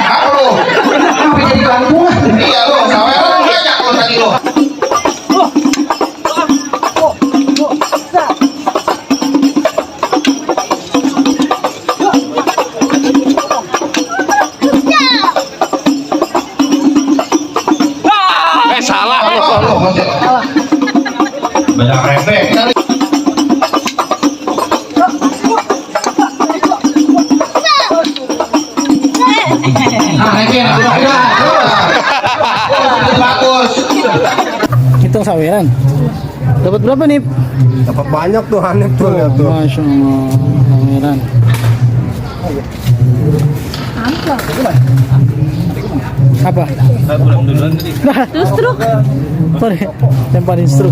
Apa lu? Apa jadi kampungan? Iya lu, saweran banyak lu tadi lu. Salah. Banyak refleks. Bagus. Hitung saweran. Dapat berapa nih? Dapat banyak tuh Hanif tuh lihat tuh. Masya Allah, saweran. Apa? Struk. Sorry, lemparin struk.